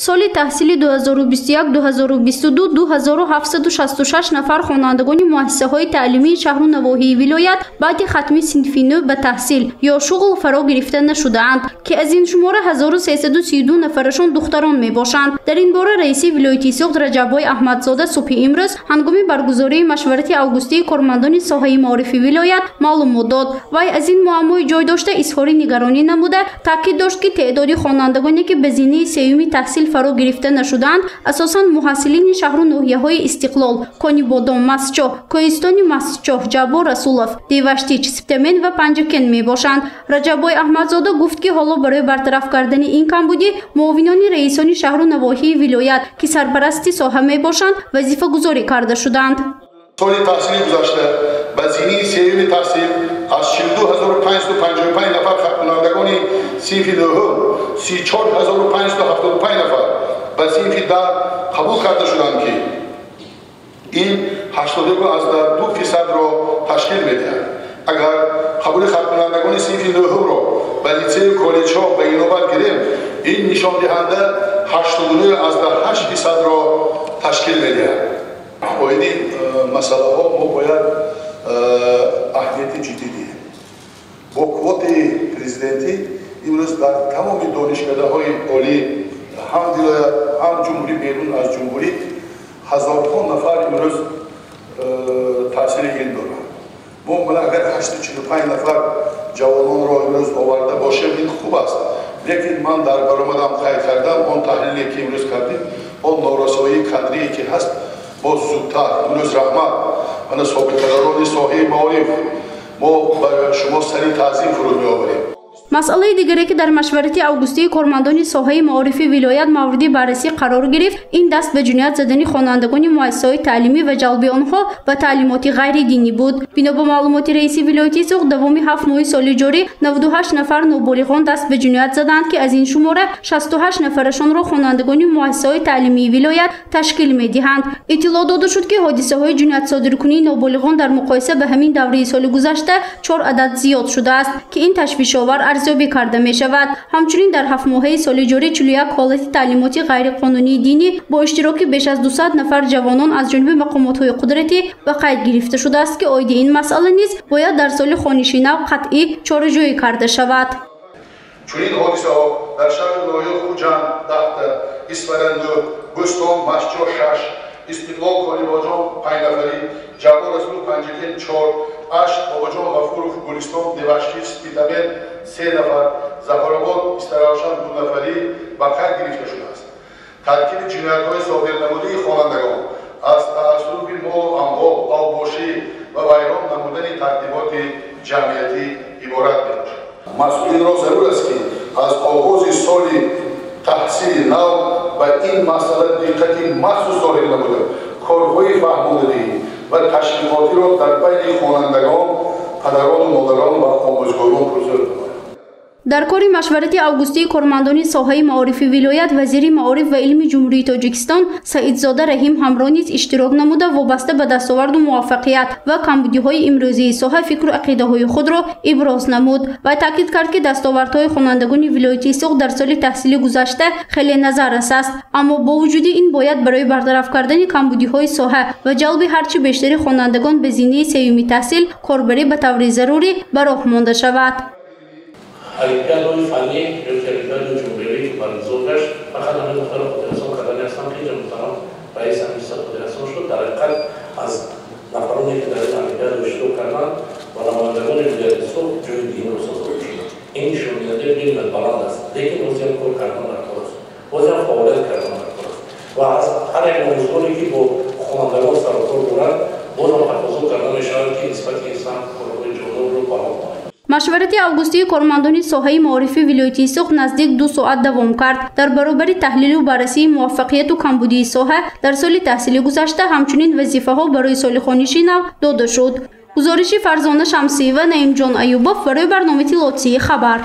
Соли таҳсили 2021-2022 2766 нафар хонандагони муассисаҳои таълимии шаҳру навоҳии вилоят баъди хатми синфи 9 ба таҳсил ё шуғл фаро гирифта нашудаанд, ки аз ин шумора 1332 нафарашон духтарон мебошанд. Дар ин бора раиси вилояти Суғд Раҷаббой Аҳмадзода субҳи имрӯз ҳангоми баргузории машварати августии кормандони соҳаи маорифи вилоят маълумот дод. Вай аз ин муаммои ҷой дошта изҳори нигаронӣ намуда, таъкид дошт, ки теъдоди хонандагоне ки ба зинаи сеюми таҳсил фаро гирифта нашудаанд, асосан муҳассилини шаҳру ноҳияҳои Истиқлол, Конибодом, Мастчоҳ, Кӯҳистони Мастчоҳ, Ҷаббор Расулов, Деваштич, Спитамен ва Панҷакент мебошанд. Раҷаббой Аҳмадзода гуфт, ки ҳоло барои бартараф кардани ин камбудӣ муовинони раисони шаҳру навоҳии вилоят, ки сарпарасти соҳа мебошанд, вазифагузорӣ карда шуданд. Соли таҳсили гузашта ба зинаи сеюми таҳсил аз 42555 нафар хатмкунандагони синфи нӯҳум 34575 нафар ба синфи 10 қабул карда шуданд, ки ин 81,2%-ро ташкил медиҳад. Агар қабули хатмкунандагони синфи нӯҳумро ба литсею коллеҷҳо ба инобат гирем, ин нишондиҳанда 89,8%-ро ташкил медиҳад. Оиди масъалаҳо мо бояд аҳамияти ҷиддӣ диҳем. Бо квотаи президентӣ имрӯз дар тамоми донишкадаҳои олӣ, ҳам вилоят, ҳам ҷумҳурӣ, берун аз ҷумҳурӣ ҳазорҳо нафар имрӯз таҳсили илм доранд. Мо агар 845 нафар ҷавононро имрӯз оварда бошем, ин хуб аст. Лекин ман дар баромадам қайд кардам, он таҳлиле ки имрӯз кардем, он норасоии кадрие ки ҳаст, боз зудтар имрӯз раҳмат мана собиқадарони соҳаи маориф, мо ба шумо сари таъзим фуруд меоварем. Масъалаи дигаре, ки дар машварати августии кормандони соҳаи маорифи вилоят мавриди баррасӣ қарор гирифт, ин даст ба ҷиноят задани хонандагони муассисаҳои таълимӣ ва ҷалби онҳо ба таълимоти ғайридинӣ буд. Бино ба маълумоти раиси вилояти Суғд, давоми 7 моҳи соли ҷорӣ 98 нафар ноболиғон даст ба ҷиноят заданд, ки аз ин шумора 68 нафарашонро хонандагони муассисаҳои таълимии вилоят ташкил медиҳанд. Иттилоъ дода шуд, ки ҳодисаҳои ҷиноятсодиркунии ноболиғон дар муқоиса ба ҳамин давраи соли гузашта 4 адад зиёд шудааст, ки ин ташвишовар арзёбӣ карда мешавад. Ҳамчунин дар 7 моҳаи соли ҷорӣ 41 ҳолати таълимоти ғайриқонунии динӣ бо иштироки беш аз 200 нафар ҷавонон аз ҷониби мақомотҳои қудратӣ ба қайд гирифта шудааст, ки оиди ин масъала низ бояд дар соли хониши нав қатъӣ чораҷӯӣ карда шавад. Чунин ҳодисаҳо дар шаҳри ноҳияи Хуҷанд 10, Исфара 9, Бӯстон, Мастчоҳ 6, Истиқлол, Конибодом 5 нафарӣ, Ҷаббор Расулов, Панҷакент 4, Ашт, Бобоҷон Ғафуров, Гулистон, Деваштич, Спитамен 3 нафар, Зафаробод, Истаравшан 2 нафарӣ ба қайд гирифта шудааст. Таркиби ҷиноятҳои содирнамудаи хонандагон аз таассуби молу амвол, авбошӣ ва вайрон намудани тартиботи ҷамъиятӣ иборат мебошад. Масъулинро зарур аст, ки аз оғози соли таҳсили нав ба ин масъала диққати махсус зоҳир намуда, корҳои фаҳмондадиҳӣ ва ташвиқотиро дар байни хонандагон, падарону модарон ва омӯзгорон пурзӯр намоянд. Дар кори машварати августии кормандони соҳаи маорифи вилоят вазири маориф ва илми Ҷумҳурии Тоҷикистон Саидзода Раҳим ҳамроҳ низ иштирок намуда, вобаста ба дастоварду муваффақият ва камбудиҳои имрӯзии соҳа фикру ақидаҳои худро иброз намуд ва таъкид кард, ки дастовардҳои хонандагони вилояти Суғд дар соли таҳсили гузашта хеле назаррас аст, аммо бо вуҷуди ин бояд барои бартараф кардани камбудиҳои соҳа ва ҷалби ҳарчи бештари хонандагон ба зинаи сеюми таҳсил корбарӣ ба таври зарурӣ ба роҳ монда шавад. Олимпиадаҳои фаннӣ ё олимпиадаи ҷумҳуриявӣ ки баргузор гашт, фақат ҳамин нуқтаро хотиррасон кардани ҳастам, ки инҷа муҳтарам раис ҳамиса хотиррасон шуд. Дар ҳақиқат аз нафароне ки дар ин олимпиада иштирок карданд ва намояндагони вилояти Суғд ҷои дуюмро сазовор шуданд. Ин нишондиҳандаи бениҳоят баланд аст, лекин боз ҳам кор кардан дар кор аст, боз ҳам фаъолият кардан дар кор аст ва аз ҳар як омӯзгоре ки бо хонандагон сарукор дорад, боз ҳам тақозо карда мешавад, ки нисбати инсон корҳои ҷолибро ба роҳ монад. Машварати августии кормандони соҳаи маорифи вилояти Суғд наздик 2 соат давом кард. Дар баробари таҳлилу баррасии муваффақияту камбудии соҳа дар соли таҳсили гузашта ҳамчунин вазифаҳо барои соли хониши нав дода шуд. Гузориши Фарзона Шамсиева, Наимҷон Аюбов барои барномаи Тиллоатии хабар.